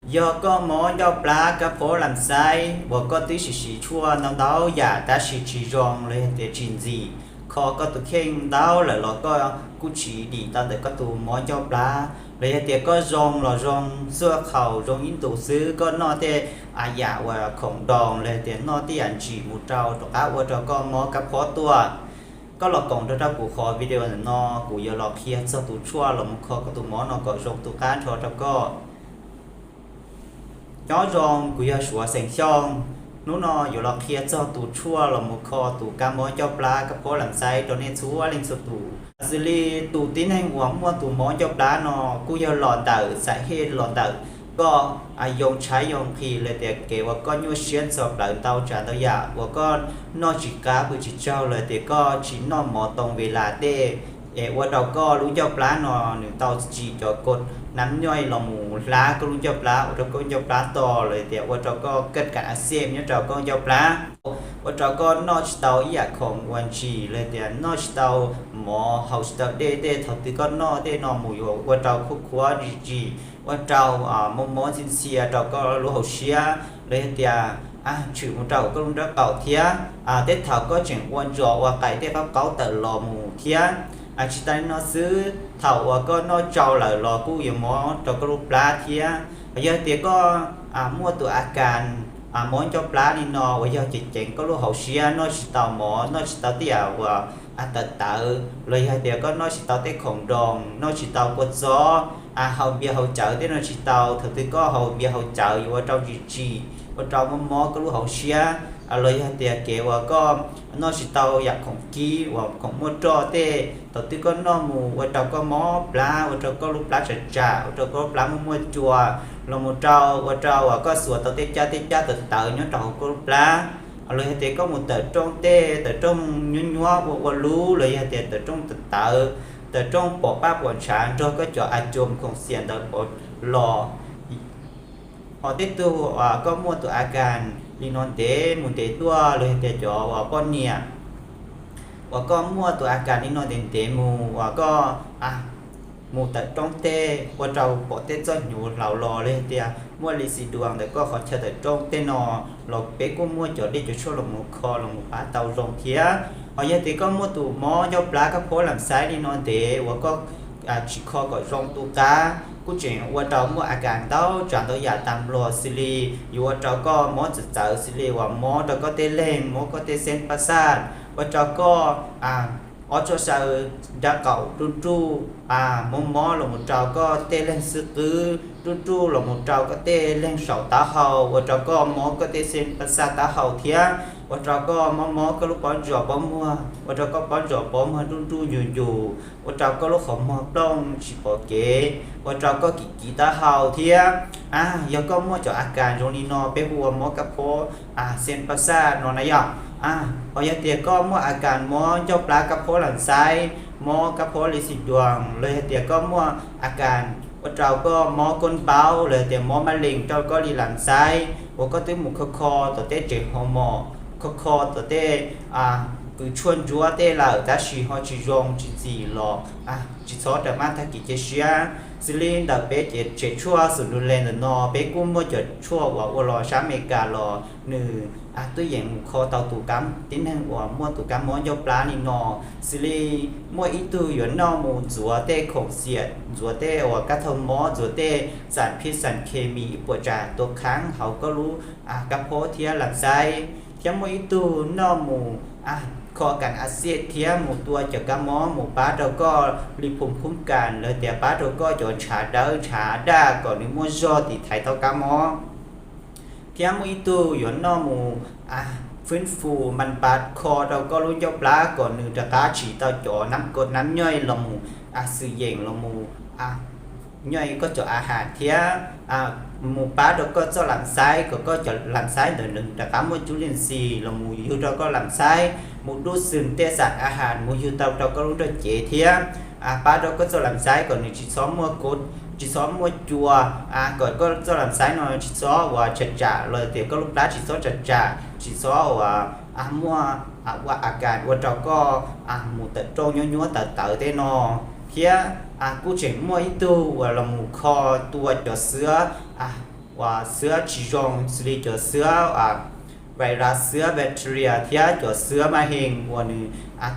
Yog koj mob ncauj plab kab phob lam xaib uas koj twb sim siv tshuaj ntau ntau yam tab sis tsis zoo los yog tias tsis ntxim, kho koj tus kheej ntau lawm los koj kuj tsis dim tau ntawm koj tus mob ncauj plab, los yog tias koj zoo los zoo xuaj khaus zoo ib ntus xwb, koj noj tej yam uas khoom doos los yog tias noj tej yam ntsim mus rau rov qab ua rau koj mob kab phob tuaj. Koj los koom nrog rau kuv qhov video ntawm no, kuv yuav los qhia txog tus tshuaj los mus kho koj tus mob no kom zoo tu qab nrho rau koj. Nyob zoo, kuv yog Suav xeem Xyooj. Hnub no yuav los qhia txog tus tshuaj los mus kho tus kab mob ncauj plab kab phob lam xaib rau nej txhua leej txhua tus. Xws li tus tib neeg uas muaj tus mob ncauj plab no kuj yog los ntawm xav hej los ntawm koj yoo tshaib yoo nqhis los tias kev uas koj nyuaj siab ntxhov plawv ntau tsav ntau yam uas koj noj tsis qab pw tsis tsaug los tias koj tsis noj mov tau ve las tej, es ua rau koj lub ncauj plab no nws tau tsim cov kod nab nyoij los mus hlab koj lub ncauj plab ua rau koj ncauj plab to los tias ua rau koj kab kam a xiaj nyob rau koj ncauj plab, ua rau koj noj tsis tau ib yam khoom uas ntsim los tias noj tsis tau mov haus tsis tau dej tej, thaum twg koj noj tej no mus yuav ua rau khuab khuab ntsim ntsim, ua rau mob mob ntxhia ntxhia rau koj lub hauv siab los yog tias tshwm mus rau koj lub nraub qaum thiab. Tej thaum koj tseem ua ntsos ua qais tej qaub qaub tawm los mus thiab. Tsis tas li no xwb, thaum uas koj noj tsau lawm los kuj yuav mob rau koj lub plab thiab. Yog tias koj muaj tus a kas mob ncauj plab li no uas yog ceev ceev koj lub hauv siab, noj tsis tau mov, noj tsis tau tej yam uas tawv tawv los yog tias koj noj tsis tau tej khoom doos, noj tsis tau kua txob, haus npias haus cawv tej no tsis tau, thaum twg koj haus npias haus cawv yuav ua rau ntsim ntsim ua rau mob mob koj lub hauv siab, los yog tias kev uas koj noj tsis tau yam khoom kib uas khoom muaj roj tej, thaum twg koj noj mus ua rau koj mob plab, ua rau koj lub plab tsam tsam, ua rau koj lub plab muaj muaj cua, los mus rau ua rau uas koj xuas tau tej cab tej cab tawv tawv nyob rau hauv koj lub plab, los yog tias koj mus tawm rooj tej, tawm rooj nyuab nyuab ua ua lub, los yog tias tawm rooj tawv tawv, tawm rooj pom paj pom ntshav nrog koj cov a cua khoom xias ntawd pov los. Ho tej tug uas koj muaj tus a kas li no ntev mus ntev tuaj, los yog tias cov uas poj niam uas koj muaj tus a kas li no ntev ntev mus uas koj mus tawm rooj tej ua rau pom tej txoj hnyuv hlaus los, los yog tias muaj lis xis duas ntawm koj qhov chaw tawm rooj tej no, los peb kuj muaj cov dej cov tshuaj los mus kho los mus pab tau zoo thiab. Ho yog tias koj muaj tus mob ncauj plab kab phob lam xaib li no ntev uas koj tsis kho kom zoo tu qab kuj tseem ua rau muaj a kas ntau tsav ntau yam tas nplog, xws li yuav ua rau koj mob txawv txawv, xws li uas mob rau koj tej leeg, mob koj tej xeeb pab xaj, ua rau koj ob tsob saw nraub qaum ruj ruj, mob mob los mus rau koj tej leeg xwb qwb ruj ruj los mus rau koj tej leeg saum taub hau, ua rau koj mob koj tej xeeb pab xaj taub hau thiab, ua rau koj mob mob koj lub pob ntsos pob muag, ua rau koj pob ntsos pob muag ruj ruj nyuj nyuj, ua rau koj lub qhov muag plooj tsis pom kev, ua rau koj kim kiv taub hau thiab. Yog koj muaj cov a kas zoo li no peb hu ua mob kab phob xeeb pab xaj no na yog. Ho yog tias koj muaj a kas mob ncauj plab kab phob lam xaib, mob kab phob lis xis duas, los yog tias koj muaj a kas ua rau koj mob koob npaub, los yog tias mob mab lees rau koj li lam xaib uas koj twb mus kho kho tom tej tsev hauv mom, kho kho tom tej kws tshuaj ntsuab tej lawm tab sis ho tsis zoo tsis ntxim los tsis txhob rawm maj tag kis cia siab. Xws li ntawm peb cev tshuaj xum du le ntawm no peb kuj muaj cov tshuaj uas ua los sab Amelikas los nws twb yeem mus kho tau tus kab, tib neeg uas muaj tus kab mob ncauj plab li no. Xws li muaj ib tug yuav noj mus ntxuav tej khoom xiam, ntxuav tej uas kab thaum mob, ntxuav tej xas phij xas khes mis ib puas tsav tua khaab hauv koj lub kab phob thiab lam xaib, thiab muaj ib tug noj mus kho kas a xiaj thiab mus tua cov kab mob mus pab rau koj li phum khub kas, los tias pab rau koj cov ntshav dawb ntshav daj kom nws muaj zog tiv thaiv tau kab mob. Thiab muaj ib tug yuav noj mus fwb fus mas npas kho rau koj lub ncauj plab kom nws rov qab tsim tau cov nab kod nab nyoij los mus xwm yeem los mus nyoij koj cov a has thiab mus pab rau koj txoj lam xaib kom koj cov lam xaib ntawd nws rov qab muaj cub li ntxis los mus yug rau koj lam xaib, mus dub xwm tej xas a has mus yug tau rau koj lub nrog cev thiab pab rau koj txoj lam xaib kom nws tsis txhob muaj kod, tsis txhob muaj cua, kom koj txoj lam xaib no tsis txhob uas tsam tsam los tias koj lub plab tsis txhob tsam tsam, tsis txhob uas muaj ua a kas ua rau koj mus tawm rooj nyuab nyuab tawv tawv tej no. Thiab kuj tseem muaj ib tug uas los mus kho tua cov xwab uas xwab tsis zoo xws li cov xwab virus, xwab bacteria thiab cov xwab maj hees uas nws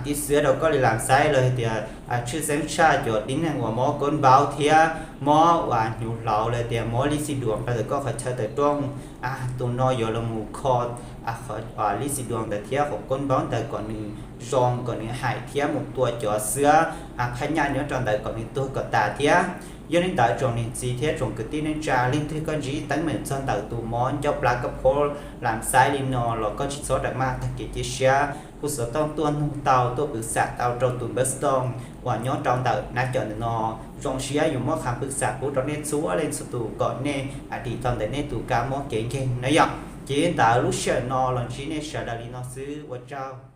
tib xwab rau koj li lam xaib los hais tias tshwj xeeb tshaj cov tib neeg uas mob koob npaub thiab mob uas hnyuv hlauv los tias mob lib xis duas rau ntawm koj qhov chaw tawm rooj. Tus no yuav los mus kho lib xis duas ntawd thiab qhov koob npaub ntawd kom nws zoo kom nws hais thiab mus tua cov xwab phaj nyaj nyob rau ntawd kom nws tuag kom tas thiab. Yog li ntawd tsoom niam txiv thiab tsoom kwv tij neej tsa leej twg koj ntsib teeb meem txog ntawm tus mob ncauj plab kab phob lam xaib li no los koj tsis txhob rawm maj tag kev cia siab, kuj xov tooj tuaj nug tau tuaj pwv xam tau rau tus npawb xov tooj uas nyob rau ntawm nab com ntawm no. Zoo siab yuav muab qha pwv xam pub rau nej txhua leej txhua tus kom nej dim tau ntawm nej tus kab mob kev nkeeg na yom. Ces ntawd lub sij hawm no los ntsib nej sawv daws li no xwb, ua tsaug.